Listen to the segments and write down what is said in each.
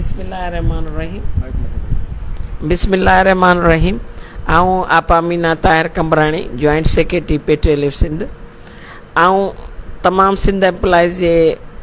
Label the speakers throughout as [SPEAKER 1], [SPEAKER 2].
[SPEAKER 1] بسم الله الرحمٰن الرحيم بسم الله الرحمٰن الرحيم آئون آپا Meena Tahir Qambrani joint secretary P T L F Sindh آئون تمام سنڌ ايمپلائيز جي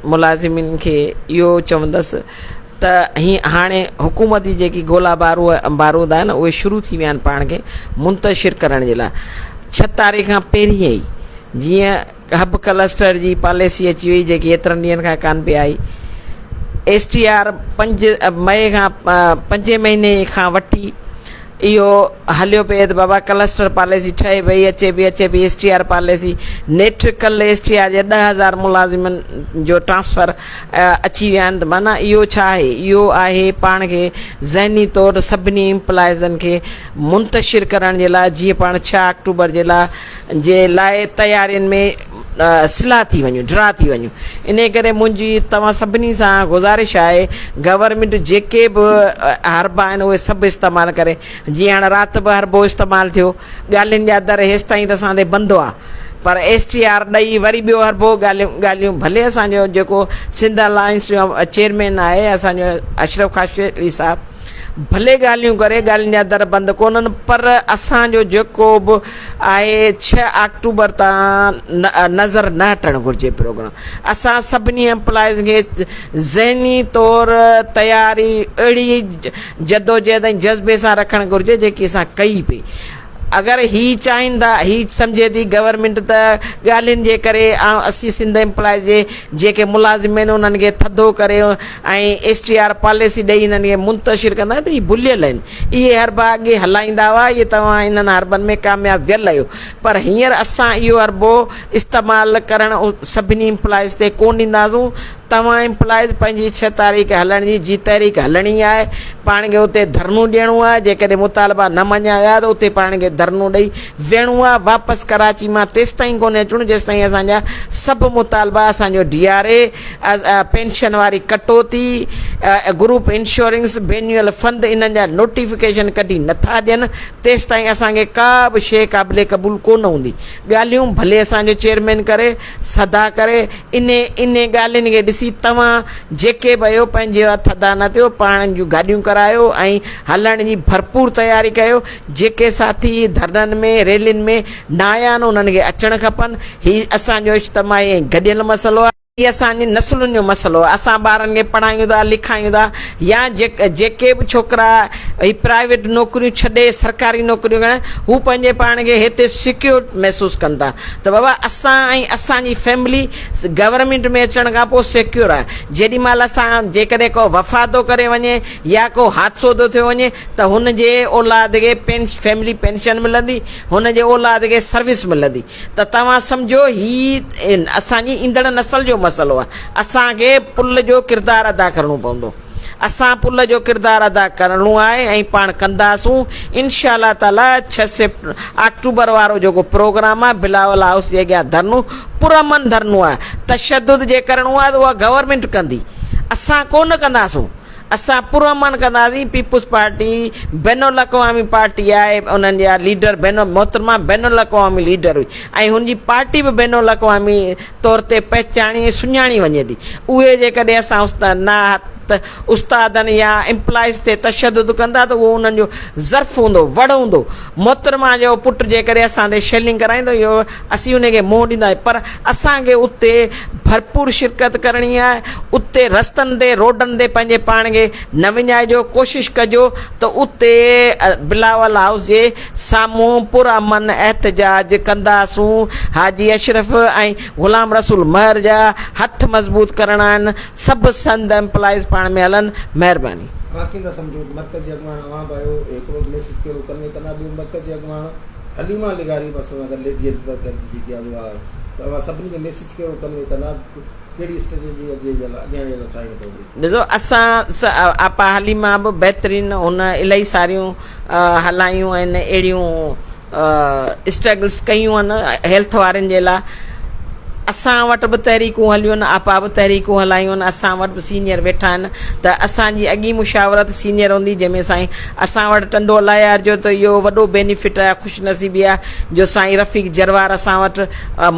[SPEAKER 1] ملازمين کي اهو چوندس ته هي هاڻي حڪومتي جيڪي گولا بارود آهن اهي شروع ٿي ويا آهن پاڻ کي منتشر ڪرڻ جي لاء ڇهه تاريخ کان پهرين ئي جيئن هب ڪلسٽر جي پاليسي اچي وئي جيڪي ايترن ڏينهن کان ڪانه پئي آئي. ايس ٽي آر پنج مئي کان پنجين مهيني کان وٺي اهو هليو پئي ته بابا ڪلسٽر پاليسي ٺهي پئي اچي پئي اچي پئي ايس ٽي آر پاليسي نيٺ ڪلهه ايس ٽي آر جي 10,000 ملازمن جو ٽرانسفر اچي ويا آهن ته معنيٰ اهو ڇا آهي اهو آهي پاڻ کي ذهني طور سڀني امپلائيزن کي منتشر ڪرڻ جي لاء جيئن پاڻ ڇهه آڪٽوبر جي لاء جي لاء تيارين ۾ سلا ٿي وڃون، ڊرا ٿي وڃون. انهيء ڪري منهنجي توهان سڀني سان گذارش آهي گورنمينٽ جيڪي به حربا آهن اهي سڀ استعمال ڪري. جيئن هاڻ رات به حربو استعمال ٿيو، ڳالهين جا در هيستائين ته اسان تي بند هئا پر ايس ٽي آر ڏئي وري ٻيو حربو ڳالهيون ڳالهيون ڀلي اسان جو جيڪو سنڌ الائنس جو چيئرمين آهي اسان جو اشرف خاصخيلي صاحب ڀلي ڳالهيون ڪري، ڳالهين جا در بند ڪونهن پر اسان جو جيڪو به آهي ڇهه آڪٽوبر تان نظر نه هٽڻ گهرجي پروگرام اسان سڀني ايمپلائيز کي ذهني طور تياري اهڙي جدوجهد ۽ جذبي سان رکڻ گهرجي جيڪي اسان ڪئي پئي اگر هي چاهين ٿا هي سمجهي ٿي گورنمينٽ ته ڳالهين جي ڪري اسين سنڌ ايمپلائيز جي جيڪي ملازم آهن انهن کي ٿڌو ڪري ۽ ايس ٽي آر پاليسي ڏئي انهن کي منتشر ڪندا ته هي ڀليل آهن اهي حربا اڳي هلائيندا هئا اهي توهان انهن حربن ۾ ڪامياب ويل آهيو پر هينئر اسان اهو حربو استعمال ڪرڻ سڀني امپلائيز تي ڪونه ڏينداسون توهان امپلائيز پنهنجي ڇهه تاريخ هلڻ جي جي تحريڪ هلڻي آهي پاڻ کي اتي ڌرڻو ڏيڻو آهي جيڪڏهن مطالبا نه مڃيا ويا ته اتي پاڻ کي ڌرڻو ڏئي ويهڻو آهي واپس ڪراچي مان تيستائين ڪونهي اچڻو جيستائين اسان جا سڀ مطالبا اسان جو ڊي آر اي پينشن واري ڪٽوتي گروپ انشورنس بينيول فند انهن جا نوٽيفڪيشن ڪڍي نٿا ڏين تيستائين اسان کي ڪا به شيء قابل قبول ڪونه هوندي ڳالهيون ڀلي اسان جو چيئرمين ڪري صدا ڪري انهي انهي ڳالهين کي ڏسي توهان جيڪي به آهيو پنهنجي ٿڌا نه ٿيو پاڻ جون گاڏيون ڪرايو ۽ هلڻ جي ڀرپور تياري ڪيو جيڪي ساٿي ڌرڻن ۾ ريلين ۾ نه آيا آهن انهن کي اچڻ کپن هي اسان جو اجتماعي ۽ گڏيل مسئلو آهي. هي اسان جي نسلن جو مسئلو آهي. اسان ٻارن کي پڙهايون ٿا، لکايون ٿا يا جيڪي به ڇوڪرا هي پرائيويٽ نوڪريون ڇڏي سرڪاري نوڪريون ڪرڻ هو پنهنجي پاڻ کي هتي سيڪيور محسوس ڪن ٿا ته بابا اسان ۽ اسان جي فيملي گورنمينٽ ۾ اچڻ کان پوء سيڪيور آهي. جيڏي مهل اسان جيڪڏهن ڪو وفات ٿو ڪري وڃي يا ڪو حادثو ٿو ٿيو وڃي ته هن جي اولاد کي فيملي پينشن ملندي، هن جي اولاد کي سروس ملندي. ته توهان سمجهو هي اسان جي ايندڙ نسل جو مسئلو آهي، اسان کي پل جو ڪردار ادا ڪرڻو پوندو، اسان پل جو ڪردار ادا ڪرڻو آهي ۽ پاڻ ڪنداسون، انشاء الله تعاليٰ ڇهه سيپٽ آڪٽوبر وارو جيڪو پروگرام آهي بلاول هائوس جي اڳيان ڌرڻو پرامن ڌرڻو آهي، تشدد جي ڪرڻو آهي ته اها گورنمينٽ ڪندي اسان ڪونه ڪنداسون. اسان پرامن ڪنداسين، پيپلز پارٽي بين الاقوامي پارٽي آهي، انهن جا ليڊر بين محترمه بين الاقوامي ليڊر هئي ۽ هن جي پارٽي به بين الاقوامي طور تي پهچاڻي ۽ سڃاڻي وڃي ٿي، اهي جيڪڏهن اسان ته استادن يا امپلائيز تي تشدد ڪندا ته اهو انهن جو ظرف هوندو، وڙ هوندو، محترمه جو پٽ جيڪڏهن اسان تي شيلنگ ڪرائيندو اهو اسين ان کي منهن ڏينداسين پر اسان کي اتي ڀرپور شرڪت ڪرڻي آهي اتي رستن تي روڊن تي پنهنجي پاڻ کي نه وڃائجو ڪوشش ڪجو ته اتي بلاول هائوس جي سامهون پرامن احتجاج ڪنداسون حاجي اشرف ۽ غلام رسول مهر جا هٿ مضبوط ڪرڻا آهن سڀ سنڌ ايمپلائيز پاڻ ۾ هلن مهرباني.
[SPEAKER 2] اوهان ڪيئن ٿا سمجهو ته مرڪزي اڳواڻ اوهان به آهيو هڪڙو ميسيج ڪهڙو ڪنوي ڪندا ٻيو مرڪزي اڳواڻ حليما لغاري به اسان سان گڏ ليڊي جيڪي آهي اها آهي ته اوهان سڀني کي ميسيج ڪهڙو ڪنوي ڪندا ڪهڙي اسٽريٽجي اڳي جي لاء اڳيان جي لاء ٺاهڻي پوندي.
[SPEAKER 1] ڏسو اسان آپا حليما به بهترين هن الائي ساريون هلايون آهن اهڙيون اسٽرگلس ڪيون آهن هيلٿ وارن جي لاء اسان وٽ به تحريڪون هليون آهن آپا به تحريڪون هلايون آهن اسان وٽ به سينيئر ويٺا آهن ته اسان جي اڳي مشاورت سينيئر هوندي جنهن ۾ سائين اسان وٽ ٽنڊو الايار جو ته اهو وڏو بينيفٽ آهي خوش نصيبي آهي جو سائين رفيق جروار اسان وٽ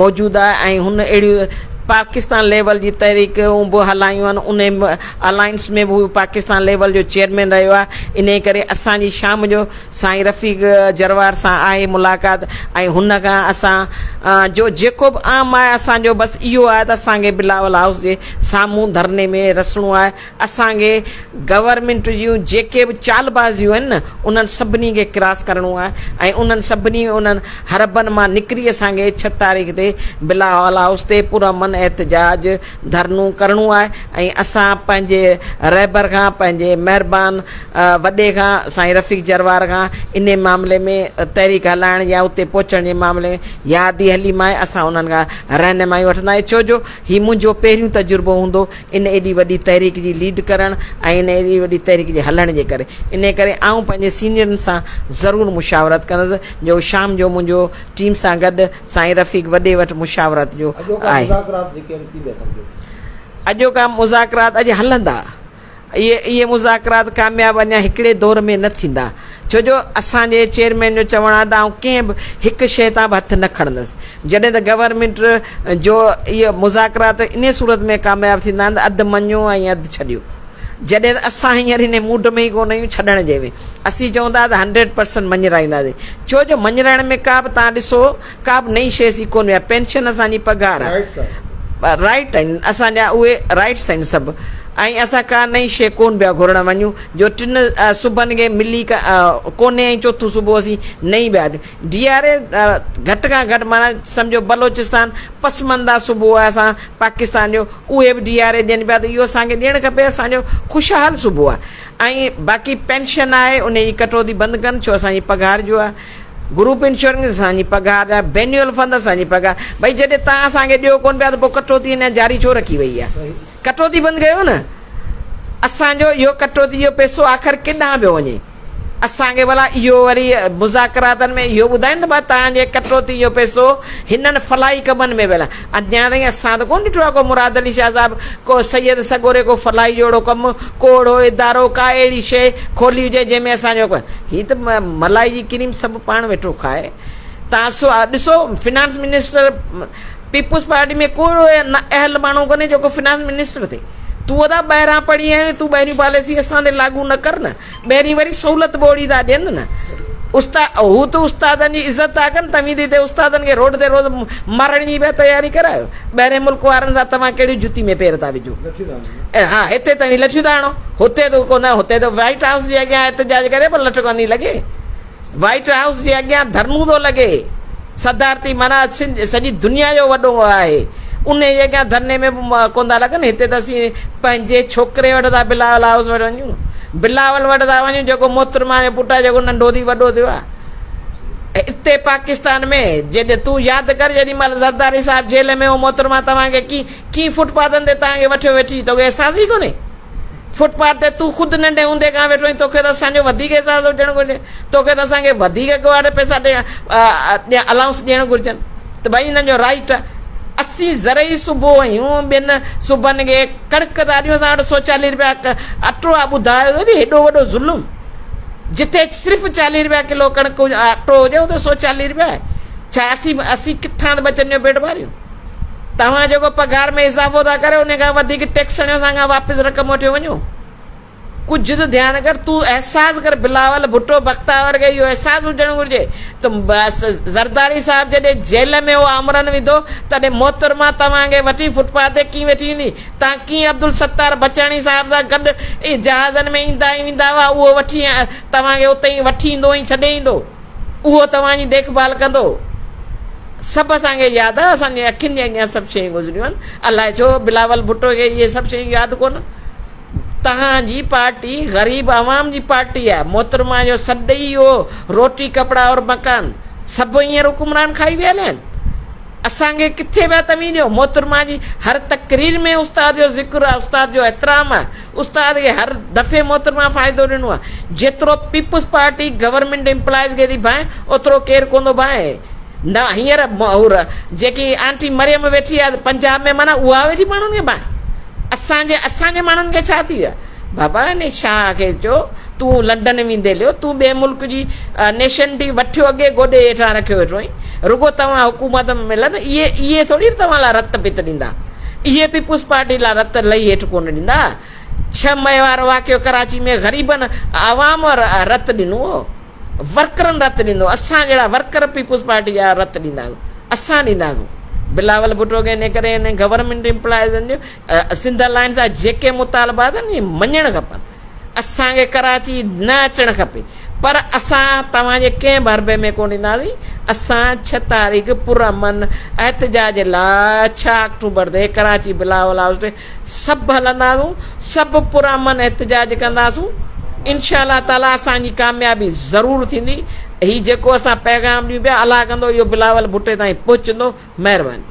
[SPEAKER 1] موجود آهي ۽ هن اهڙيون پاڪستان ليول جي تحريڪون به هلايون آهن انهي الائنس ۾ به هو پاڪستان ليول جو چيئرمين رهيو آهي انهي ڪري اسان جي شام جو سائين رفيق جروار سان آهي ملاقات ۽ هن کان اسان جو جيڪو به عام آهي اسان جو بس اهو آهي ته اسان کي بلاول هائوس جي سامهون ڌرڻي ۾ رسڻو آهي اسان کي گورنمينٽ جون جيڪي به چالبازيون آهن نه انهن سڀني کي ڪراس ڪرڻو آهي ۽ انهن سڀني انهن حربن مان نڪري اسان کي ڇهه تاريخ تي بلاول هائوس تي پرامن احتجاج ڌرڻو ڪرڻو آهي ۽ اسان پنهنجي رهبر کان پنهنجي مهربان وڏي کان سائين رفيق جروار کان انهي معاملي ۾ تحريڪ هلائڻ يا اتي پهچڻ جي معاملي ۾ يا هادي حليم آهي اسان انهن کان رهنمائي وٺندا آهيون ڇو جو هي منهنجو پهريون تجربو هوندو ان ايڏي وڏي تحريڪ جي ليڊ ڪرڻ ۽ ان ايڏي وڏي تحريڪ جي هلڻ جي ڪري انهي ڪري آئون پنهنجي سينيئرن سان ضرور مشاورت ڪندس جو شام جو منهنجو ٽيم سان گڏ سائين رفيق وڏي وٽ مشاورت جو
[SPEAKER 2] اڄوڪا
[SPEAKER 1] آهي.
[SPEAKER 2] مذاڪرات جيڪي آهن ڪيئن پيا سمجهو؟
[SPEAKER 1] اڄوڪا مذاڪرات اڄ هلندا. اهي اهي مذاڪرات ڪامياب اڃا هڪڙي دور ۾ نه ٿيندا ڇو جو اسان جي چيئرمين جو چوڻ آهي ته آئون ڪنهن به هڪ شيء تان به هٿ نه کڻندس جڏهن ته گورنمينٽ جو اهي مذاڪرات انهي صورت ۾ ڪامياب ٿيندا آهن ته اڌ مڃو ۽ اڌ ڇڏيو جڏهن ته اسان هينئر انهي موڊ ۾ ئي ڪونه آهيون ڇڏڻ جي ۾ اسين چئون ٿا ته هنڊريڊ پرسنٽ مڃرائينداسين ڇو جو مڃرائڻ ۾ ڪا به توهان ڏسو ڪا به نئين شيء سي ڪونه آهي پينشن اسان جي پگهار آهي رائيٽ آهن اسان جا اهي رائيٽس آهن سڀ ۽ اسان ڪا نئين شيء ڪونه پيا گهرڻ وڃون جو ٽن صوبن کي ملي ڪونهي ۽ چوٿون صوبو اسين نئين پيا ڏيون ڊي آر اي گهٽ کان گهٽ معنيٰ سمجهو بلوچستان پسمانده صوبو آهي اسان پاڪستان جو اهي به ڊي آر اي ڏين پيا ته اهو اسان کي ڏيڻ کپي اسان جو خوشحال صوبو آهي ۽ باقي پينشن آهي ان جي ڪٽوتي بند ڪن ڇو اسان جي پگهار جو آهي گروپ انشورنس اسان جي پگهار جا بينيول فند اسان جي پگهار ڀئي جڏهن تان اسان کي ڏيو ڪون پيا ته پوء ڪٽوتي اڃا جاري ڇو رکي وئي آهي ڪٽوتي بند ڪيو نه اسان جو اهو ڪٽوتي جو پئسو آخر ڪيڏانهن پيو وڃي اسان کي ڀلا اهو وري مذاڪراتن ۾ اهو ٻڌائين ته ڀا تان جي ڪٽوتي جو پئسو هنن فلاحي ڪمن ۾ ويل اڃا تائين اسان ته ڪون ڏٺو آهي ڪو مراد علي شاهه صاحب ڪو سيد سڳوري ڪو فلاحي جو اهڙو ڪم ڪو اهڙو ادارو ڪا اهڙي شيء کولي هجي جنهن ۾ اسان جو هي ته ملائي جي ڪريم سڀ پاڻ ويٺو کائي. تان سو ڏسو فنانس منسٽر پيپلز پارٽي ۾ ڪو اهڙو اهل ماڻهو ڪونهي جيڪو فنانس منسٽر ٿئي. تون ادا ٻاهران پڙهي آيو آهين تون ٻاهريون پاليسي اسان تي لاڳو نه ڪر نه. ٻاهرين وري سهولت به اوڙي ٿا ڏين نه. استا هو ته استادن جي عزت ٿا ڪن توهين ته هتي استادن کي روڊ تي روز مارڻ جي پيا تياري ڪرايو. ٻاهرين ملڪ وارن سان توهان ڪهڙي جتي ۾ پير ٿا وجهو. ها هتي توهين لٺيون ٿا هڻو هتي ته ڪونه هتي ته وائيٽ هائوس جي اڳيان احتجاج ڪري پر لٺ ڪونه ٿي لڳي وائيٽ هائوس جي اڳيان ڌرڻو ٿو لڳي صدارتي معنيٰ سڄي دنيا جو وڏو آهي ان جي اڳيان ڌرڻي ۾ به ڪونه ٿا لڳن هتي ته اسين پنهنجي ڇوڪري وٽ ٿا بلاول هائوس وٽ وڃون بلاول وٽ ٿا وڃون جيڪو محترمه جو پٽ آهي جيڪو ننڍو ٿي وڏو ٿيو آهي اتي پاڪستان ۾ جيڏي تون ياد ڪر جيڏي مهل زرداري صاحب جيل ۾ هو محترمه توهان کي ڪي ڪيئن فٽ پاٿن تي توهان کي وٺيو ويٺي توکي احساس ئي ڪونهي فٽ پاٿ تي تون خود ننڍي هوندي کان ويٺو آهين توکي ته اسان جو وڌيڪ احساس هجڻ گهرجي توکي ته اسان کي وڌيڪ اڳواٽ پئسا ڏيڻ الائونس ڏيڻ گهرجن ته ڀائي هنن جو رائيٽ آهي اسين زرعي صوبو آهيون ٻين صوبن کي ڪڻڪ ٿا ڏيون اسان وٽ 140 رپيا اٽو آهي ٻڌايو ته هيڏو وڏو ظلم جتي صرف 40 رپيا ڪلو ڪڻڪ اٽو هجي اتي 140 رپيا آهي ڇا اسين اسين ڪٿان ٻچن جو پيٽ ڀريون توهان جيڪو پگهار ۾ اضافو ٿا ڪريو ان کان وڌيڪ ٽيڪس هڻيو اسان کان واپس رقم وٺيو وڃو. ڪجهه ته ڌيان ڪر تون احساس ڪر بلاول ڀٽو بختاور کي اهو احساس هجڻ گهرجي ته زرداري صاحب جڏهن جيل ۾ هو آمرن وڌو تڏهن محترمه توهان کي وٺي فٽ پاٿ تي ڪيئن ويٺي هوندي توهان ڪيئن عبدالستار بچاڻي صاحب سان گڏ جهازن ۾ ايندا ۽ ويندا هئا اهو وٺي توهان کي اتي ئي وٺي ايندو ۽ ڇڏي ايندو. اهو توهان جي ديک ڀال ڪندو. سڀ اسان کي ياد آهي، اسان جي اکين جي اڳيان سڀ شيون گذريون آهن. الائي ڇو بلاول ڀٽو کي اهي سڀ شيون ياد ڪونهن. توهان جي پارٽي غريب عوام جي پارٽي آهي. محترمه جو سڏ ئي اهو روٽي ڪپڙا اور مڪان. سڀ هينئر حڪمران کائي ويل آهن. اسان کي ڪٿي پيا توهين ڏيو. محترمه جي هر تقرير ۾ استاد جو ذڪر آهي، استاد جو احترام آهي. استاد کي هر دفعي محترمه فائدو ڏنو آهي. جيترو پيپلز پارٽي گورنمينٽ امپلائيز کي ٿي ڀانئي اوترو ڪير ڪونه ٿو ڀانئي. نه هينئر جيڪي آنٽي مريم ويٺي آهي پنجاب ۾ معنيٰ اها ويٺي ماڻهن کي ڀانئي. اسان جي اسان جي ماڻهن کي ڇا ٿي ويو آهي. بابا انهي شاهه کي چئو تون لنڊن ويندي ليو تون ٻئي ملڪ جي نيشنٽي وٺيو اڳي گوڏي هيٺان رکيو ويٺو آهين. رڳو توهان حڪومت ۾ ملن اهي اهي ٿوري توهان لاء رت پت ڏيندا. اهي پيپلز پارٽي لاء رت لهي هيٺ ڪونه ڏيندا. ڇهه مئي وارو واقعو ڪراچي ۾ غريبن عوام رت ڏنو هو. ورڪرن رت ڏنو. اسان جهڙا ورڪر پيپلز پارٽي جا رت ڏينداسون. اسان ڏينداسون. بلاول ڀٽو کي ان ڪري ان گورنمينٽ امپلائيزن جو سنڌ الائنس جا جيڪي مطالبا اٿن اهي مڃڻ کپن. اسان کي ڪراچي نه اچڻ کپي پر اسان توهان جي ڪنهن به حربي ۾ ڪونه اينداسين، اسان ڇهه تاريخ پرامن احتجاج لاء ڇهه آڪٽوبر تي ڪراچي بلاول هائوس تي سڀ هلنداسون، سڀ پرامن احتجاج ڪنداسون، انشاء الله تعاليٰ اسان جي ڪاميابي ضرور ٿيندي، هي جيڪو اسان پيغام ڏيون پيا الله ڪندو اهو بلاول ڀٽي تائين پهچندو، مهرباني.